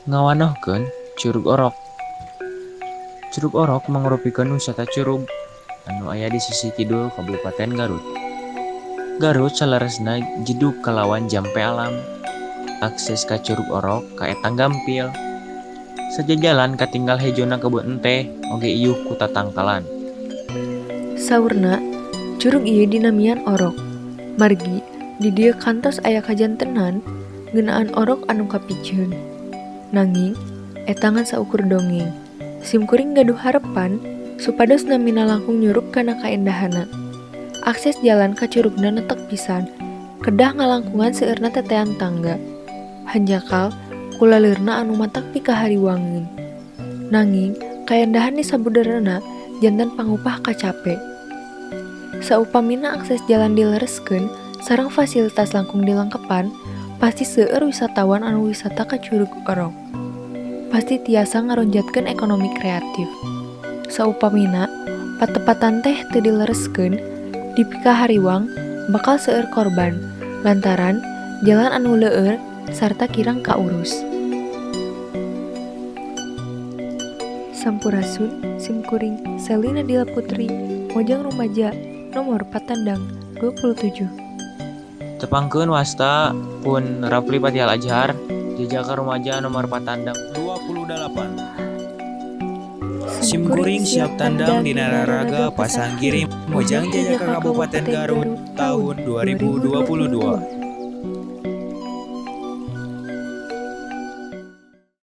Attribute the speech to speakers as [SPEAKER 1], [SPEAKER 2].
[SPEAKER 1] Ngawanohkeun Curug Orok. Curug Orok mangrupikeun wisata curug anu aya di sisih kidul Kabupaten Garut. Garut saleresna jedug kalawan jampe alam. Akses ka Curug Orok kaetang gampil. Sajajalan katinggal hejona kebun enteh oge iuh ku tatangkalan.
[SPEAKER 2] Saurna, curug ieu dinamian Orok, margi di dieu kantos aya kajantenan ngeunaan orok anu kapiceun. Nanging, eta ngan saukur dongeng. Simkuring gaduh harepan supados namina langkung nyurup kana kaendahanna. Akses jalan ka curugna netek pisan, kedah ngalangkungan seueurna tetean tangga. Hanjakal ku laleurna anu matak pikahariwangeun. Nanging, kaendahan di sabudereunna janten pangupah kacape. Saupamina akses jalan dilereskeun sareng fasilitas langkung dilengkepan, pasti seueur wisatawan anu wisata ka Curug Orok. Pasti tiasa ngaronjatkeun ekonomi kreatif. Saupamina patepatan teh teu dilereskeun, dipikahariwang bakal seueur korban lantaran jalan anu leueur sarta kirang kaurus. Sampurasun, simkuring Seli Nadila Putri, Mojang Rumaja, nomor patandang 27.
[SPEAKER 1] Tepangkeun wasta pun Rafli Fatihal Azhar, jajaka rumaja nomor patandang
[SPEAKER 3] 28. Simkuring siap tandang dina raraga pasanggiri Mojang Jajaka Kabupaten Garut tahun 2022.